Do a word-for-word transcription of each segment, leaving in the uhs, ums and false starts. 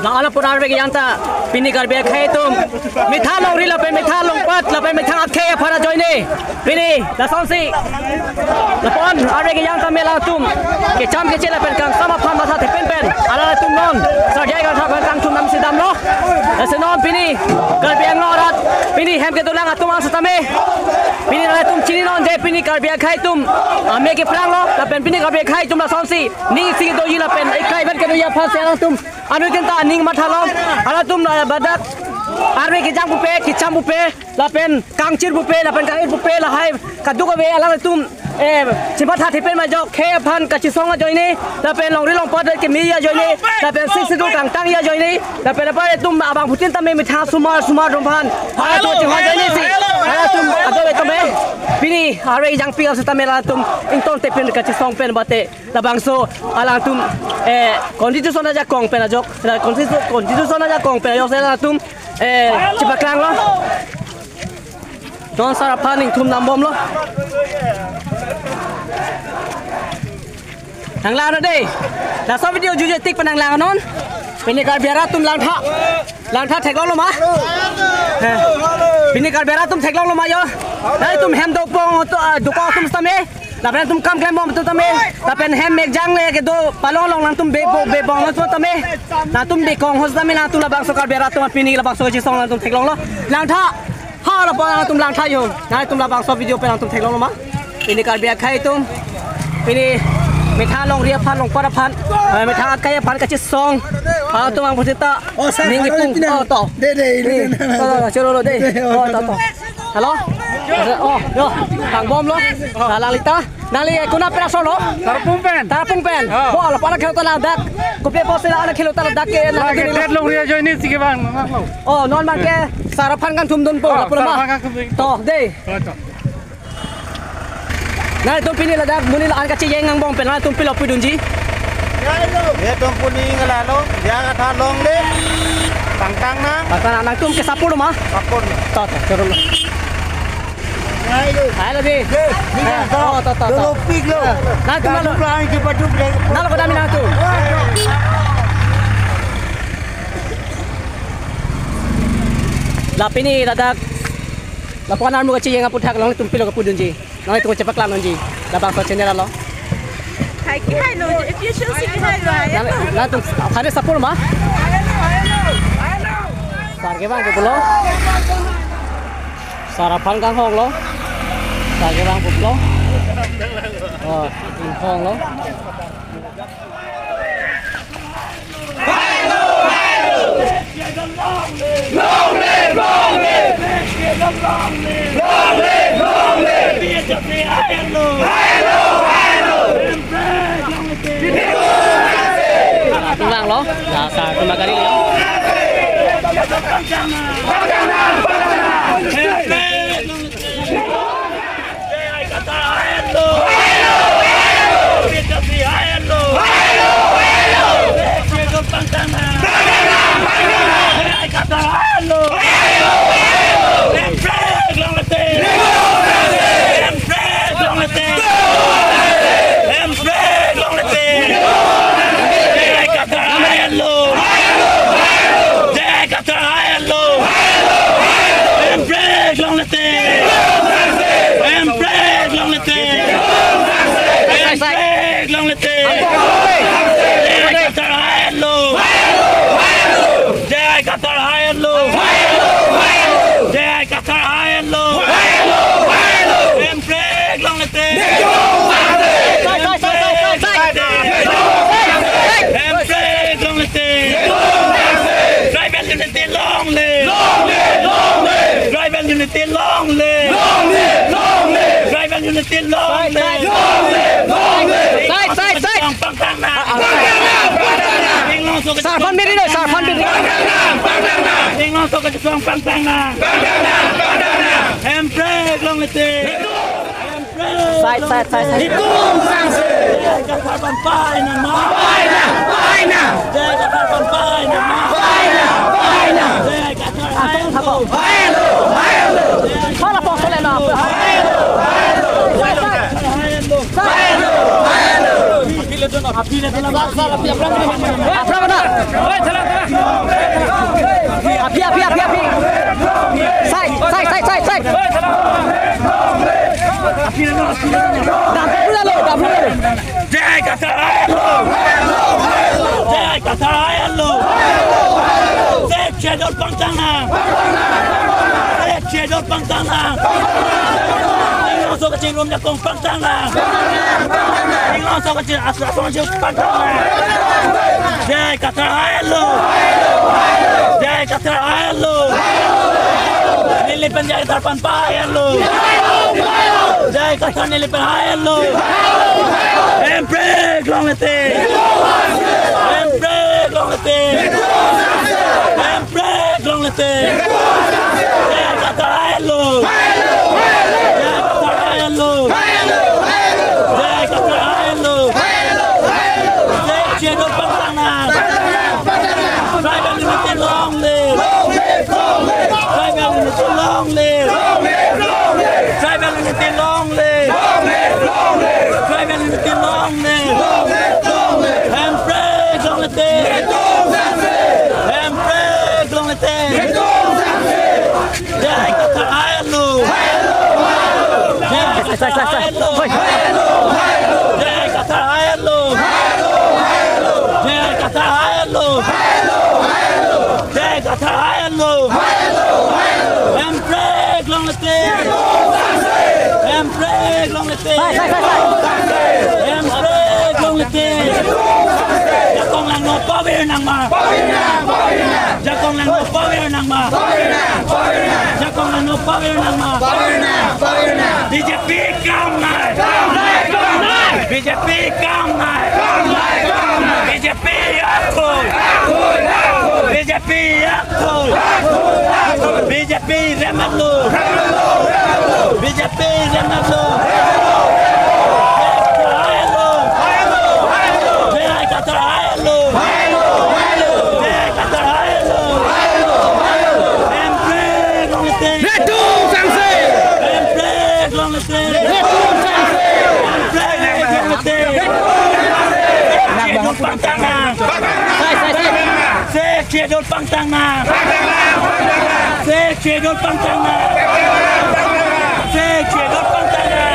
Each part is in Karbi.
Lapuan arve kejang ta pini Karbi akhei atum methang longri lapen methang longpat lapen methang akhei aphan ajoine pini lasonsi lapuan arve kejang ta me alangtum kecham keche lapen kangsam aphan matha thepen pen alangtum non Sarjai Kangthak aphan kangthum nam si damlo. Lasi non pini Karbi Anglong arat pini hem kedolang atum asatame pini alangtum chininon je pini Karbi akhei atum ame kephranglo lapen pini Karbi akhei atum lasonsi ning isi doji lapen eklai vet kedoji aphan si alangtum anuttin ta aning mathalo. Alangtum, eh, badak arve kejang pupe, kecham pupe, lapen kangchir pupe, lapen kangir pupe, lahai kadokave alangtum, eh, chematha thepen ma ajok khei aphan kachesong ajoine, lapen longri longpat keme ajoine, lapen Sixth Schedule kangtang ajoine, lapen apar atum abangphutin tame methang sumar sumar atum aphan alangtum chehon ajoine si alangtum ado atum, eh, pini arve kejang pik asatame alangtum ingtong te pen kachesong pen bate labangso alangtum, eh, constitution ajakong pen ajok, la constitu-, constitution ajakong pen ajok si alangtum, eh, chepaklanglo. Non sar aphan ingthum nam bomlo. Nanglang dei. Laso video juje tik pen nanglang non. Pini Karbi arat atum langtha. Langtha theklonglo ma? Eh. Pini Karbi arat atum theklonglo ma yo? Nangtum hem dopong to, ah, dokok atum tame. Lapen nangtum kam klembom atum tame. Lapen hem mekjang le kedo palong along nangtum be bo, bebong atum tame. Nangtum bekong ahut tame nangtum labangso Karbi arat atum pini labangso kachesong nangtum theklonglo. Langtha. Ha lapuan nangtum langtha yo. Nangtum labangso video pen nangtum theklonglo ma? Pini Karbi akhei atum. Pini methang longri aphan longpat aphan. Eh, methang akhei aphan kachesong. Atum abangphutin ta Oh, sir, ning halo ipung, itina. Oh, to. De, de, ini, Ni, de, de, to, to, de. Choro lo, de. De, Oh, oh, to, to. Halo? Oh, yo. Kang bom lo. Halang lita. Nangli, eh, konat pen asor lo? Tarapung pen. Tarapung pen. Oh. Bo, lo, pada khelo ta ladak. Kopi apotsi la, ana khelo ta ladak ke, na Lake kini lo. Tet longri ajoine si kevang, nang lo. Oh, non abang ke, sar aphan kangthum dunpo, Oh, lapu sar lama. aphan kangthum dunpo. To, de. Oh, to. Nangtum pini ladak monit la-an kachejeng angbong pen nangtum pilo pudunji. Nelitum puni ngalalo, ya kata longle. Pangtang nang. Pangtang nang, nangtum ke sapur ma? Sapur. To, to, turun. Halo. Halo, di. Ye, ni Eh, nang to, to, to, to. Dolo pik lo. Nangtum Dolo lo. Pelan ke padu bre. Nalo kedam nangtum. La pini ladak lapuan armu kachejeng aputhak nangtum pilo kapudunji. Nangtum chepaklang nangji. Labangso channel lo. Hai ke hai lo, efficiency ke hai lo, hai. Nang, nangtum hare sapur ma? Sar kevang pulo. Sar aphan kanghong lo. Sar kevang pulo. Oh, kanghong lo. Long live, long live! Long live, long live! Tulang lo, dasar cuma kali lo. Hemprek longle te. Hemprek longle te. Hemprek longle te. J I Kathar hailo. J I Kathar hailo. J I Kathar hailo. Hemprek longle te. Hemprek longle te. Tribal unity long live! Long live, long live! Tribal unity long live! Long live, long live! Tribal unity long live! Long live, long live! Side, side, side! Pangtang nang! Pangtang nang! Pangtang nang! Sarphan biri dong, sarphan biri. Pangtang nang! Pangtang nang! Pangtang nang! Pangtang nang! Pangtang nang! Hemprek longle te! Side, side, side, side. Netum sangse. J I Kathar aphan pai nang ma. Pai nang, pai nang. J I Kathar aphan pai nang ma. Pai nang, pai nang. J I Kathar hailo. Hailo, hailo. Hala pokok le na. Hailo, hailo. J I Kathar hailo. Hailo, hailo. Aphrang mana? Aphi, aphi, aphi, aphi. Sai, sai, sai, sai, sai. Dam pura lo, dam pura lo. J I Kathar hai lo. J I Kathar hai lo. Sixth Schedule pangtang nang. Sixth Schedule pangtang nang. Inglong so kachingrum jakong pangtang nang. Inglong so kaching asra so kaching pangtang nang. J I Kathar hai lo. J I Kathar hai lo. Neli pen J I Kathar pangpang hai lo. J I Kathar neli pen hai lo. Hemprek longle te. Hemprek longle te. Hemprek longle te. J I Kathar hai lo. J I Kathar hai lo. J I Kathar hai lo. Sixth Schedule pangtang nang. Tribal unity long live. Tribal unity long live. Tribal unity long live. Tribal unity long live. Hemprek longle te. Hemprek longle te. J I Kathar hai lo. J I Kathar hai lo. J I Kathar hai lo. J I Kathar hai lo. J I Kathar hai lo. Hemprek longle te. Hemprek longle te. Sai, sai, sai, sai. Hemprek longle te. Jakong langno pavir nang ma. Jakong langno pavir nang ma. Jakong langno pavir nang ma. B J P kam nai. B J P kam nai. B J P akhoi. B J P akhoi. B J P remlo. B J P remlo. J I Kathar hai lo. J I Kathar hai lo. J I Kathar hai lo. Hemprek longle te. Netum sangse. Hemprek longle te. Netum sangse. Hemprek longle te. Sixth Schedule pangtang nang. Sai, sai, sai. Sixth Schedule pangtang nang. Sixth Schedule pangtang nang. Sixth Schedule pangtang nang.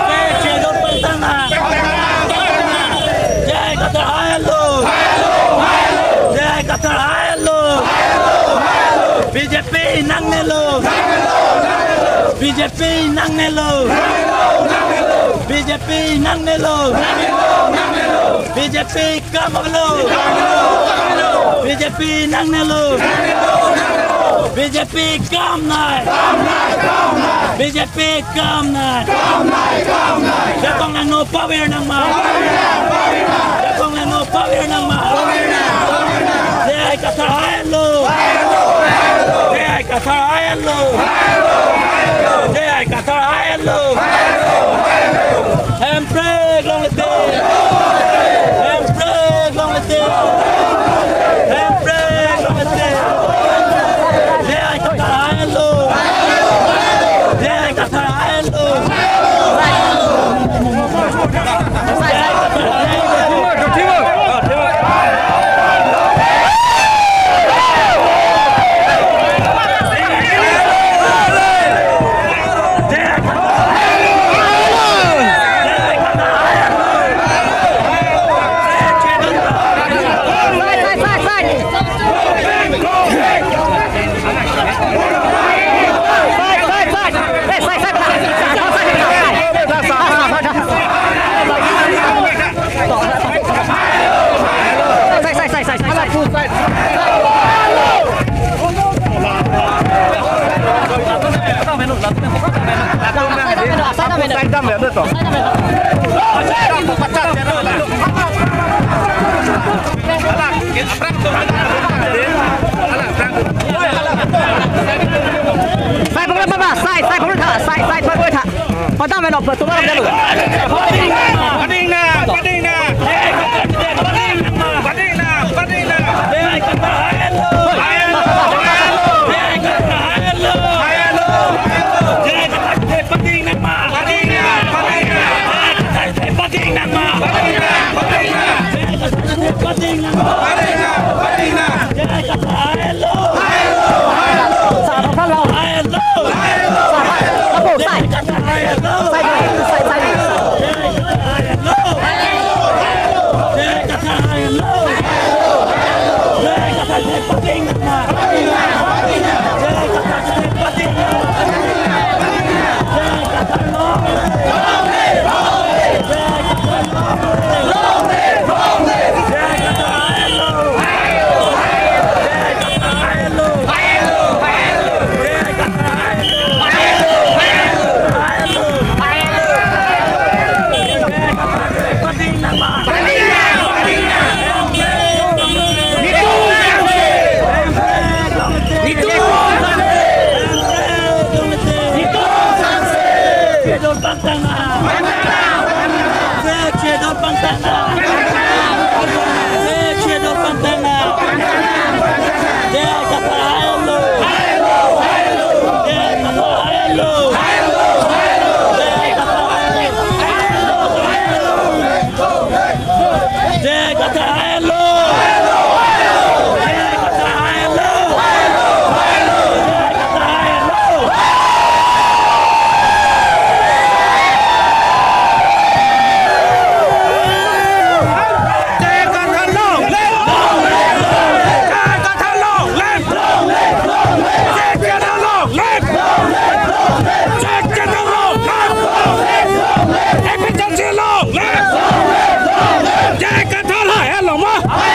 Sixth Schedule pangtang nang. J I Kathar hai lo. J I Kathar hai lo. B J P nangnelo. B J P nangnelo. B J P nangnelo. B J P kam avelo. B J P nangnelo. B J P kam nai. B J P kam nai. Jakong langno pavir nang ma. Jakong langno pavir nang ma. J I Kathar hai lo. J I Kathar hai lo. J I Kathar hai lo. Hemprek longle te. Hemprek longle te. Hemprek longle te. J I Kathar hai lo. J I Kathar hai lo. Sai pokok apa, Pak? Sai, sai pokok tha, sai, sai pokok tha. Padam meno, betul orang dulu. Pading nang, pading nang. Pading nang, pading nang. Pading nang, pading nang. Jai Kathar hai, hello ma.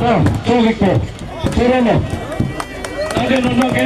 Ah, tolong ko. Turun. Ada nonton ke.